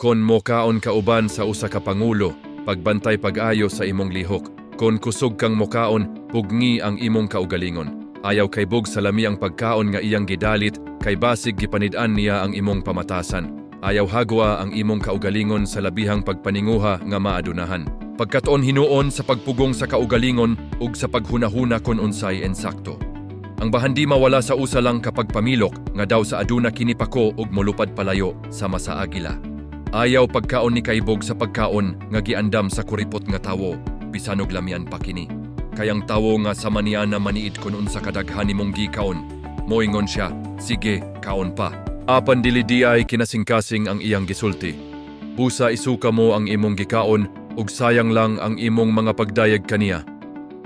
Kon mokaon ka uban sa usa ka pangulo, pagbantay pag-ayo sa imong lihok. Kon kusog kang mokaon, pugngi ang imong kaugalingon. Ayaw kaybog sa lamiang pagkaon nga iyang gidalit, kay basig gipanid-an niya ang imong pamatasan. Ayaw hagwa ang imong kaugalingon sa labihang pagpaninguha nga maadunahan. Pagkat-on hinuon sa pagpugong sa kaugalingon ug sa paghunahuna kon unsay ensakto. Ang bahandi mawala sa usa lang ka pagpamilok nga daw sa aduna kini pako ug molupad palayo sama sa agila. Ayaw pagkaon ni kaybog sa pagkaon nga giandam sa kuripot nga tawo, bisan og lamian pa kini. Kay ang tawo nga sama niana maniid kon unsa kadaghan nimong gikaon. Moingon siya, "Sige, kaon pa." Apan dili diay kinasingkasing ang iyang gisulti. Busa isuka mo ang imong gikaon ug sayang lang ang imong mga pagdayag kaniya.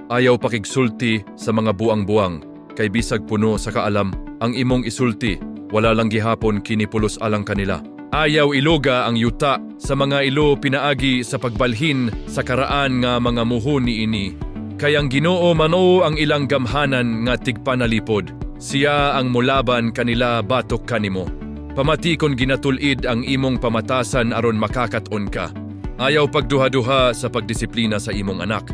Ayaw pakigsulti sa mga buang-buang, kay bisag puno sa kaalam, ang imong isulti, wala lang gihapon kini pulos alang kanila. Ayaw iluga ang yuta sa mga ilo pinaagi sa pagbalhin sa karaan nga mga muhon niini. Kay ang Ginoo mao ang ilang gamhanan nga tigpanalipod. Siya ang molaban kanila batok kanimo. Pamati kon ginatul-id ang imong pamatasan aron makakat-on ka. Ayaw pagduha-duha sa pagdisiplina sa imong anak.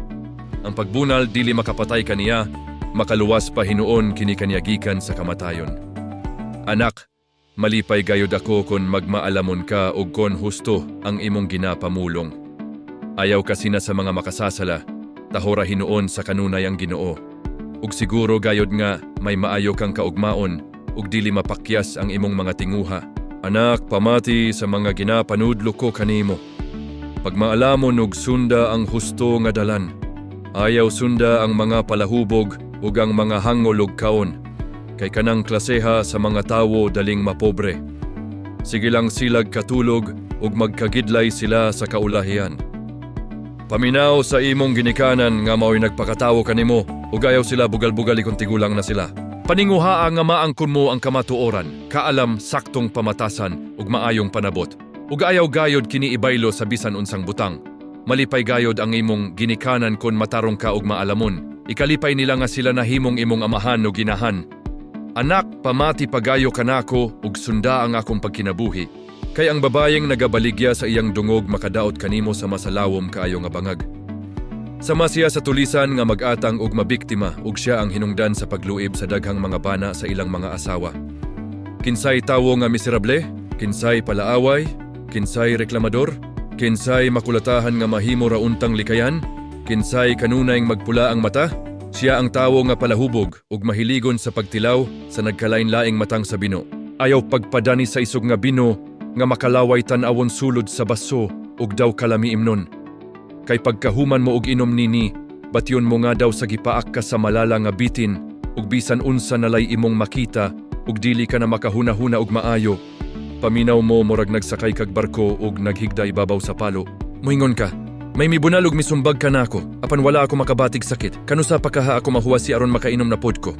Ang pagbunal dili makapatay kaniya, makaluwas pa hinuon kini kaniya gikan sa kamatayon. Anak, malipay gayod ako kon magmaalamon ka ug kon husto ang imong ginapamulong. Ayaw kasina sa mga makasasala, tahora hinuon sa kanunay ang Ginoo. Ug siguro gayod nga may maayo kang kaugmaon ug dili mapakyas ang imong mga tinguha. Anak, pamati sa mga ginapanudlo ko kanimo. Pagmaalamon ug sunda ang husto nga dalan. Ayaw sunda ang mga palahubog ug ang mga hangol og kaon. Kay kanang klaseha sa mga tawo daling mapobre. Sige lang silag katulog ug magkagidlay sila sa kaulahian. Paminaw sa imong ginikanan nga mao'y nagpakatawo kanimo ug ayaw sila bugal-bugali kung tigulang na sila. Paninguhaa nga maangkon mo ang kamatuoran, kaalam, saktong pamatasan ug maayong panabot. Ug ayaw gayod kini ibaylo sa bisan unsang butang. Malipay gayod ang imong ginikanan kon matarong ka ug maalamon. Ikalipay nila nga sila nahimong imong amahan o ginahan. Anak, pamati pagayo kanako ug sunda ang akong pagkinabuhi. Kay ang babayeng nagabaligya sa iyang dungog makadaot kanimo sama sa lawom kaayo nga bangag. Sama siya sa tulisan nga mag-atang ug mabiktima ug siya ang hinungdan sa pagluib sa daghang mga bana sa ilang mga asawa. Kinsay tawo nga miserable? Kinsay palaaway? Kinsay reklamador? Kinsay makulatahan nga mahimo ra untang likayan? Kinsay kanunayng magpula ang mata? Siya ang tawo nga palahubog ug mahiligon sa pagtilaw sa nagkalain-laing matang sa bino. Ayaw pagpadani sa isog nga bino nga makalaway tan-awon sulod sa baso ug daw kalami imnon. Kay pagkahuman mo og inom nini, batyon mo nga daw sa gipaak ka sa malala nga bitin ug bisan unsa nalay imong makita ug dili ka na makahuna-huna og maayo. Paminaw mo murag nagsakay kag barko ug naghigda ibabaw sa palo. Moingon ka, "May mibunal ug misumbag kanako, apan wala ako makabatig sakit. Kanusa pa kaha ako mahuwasi aron makainom na pod ko?"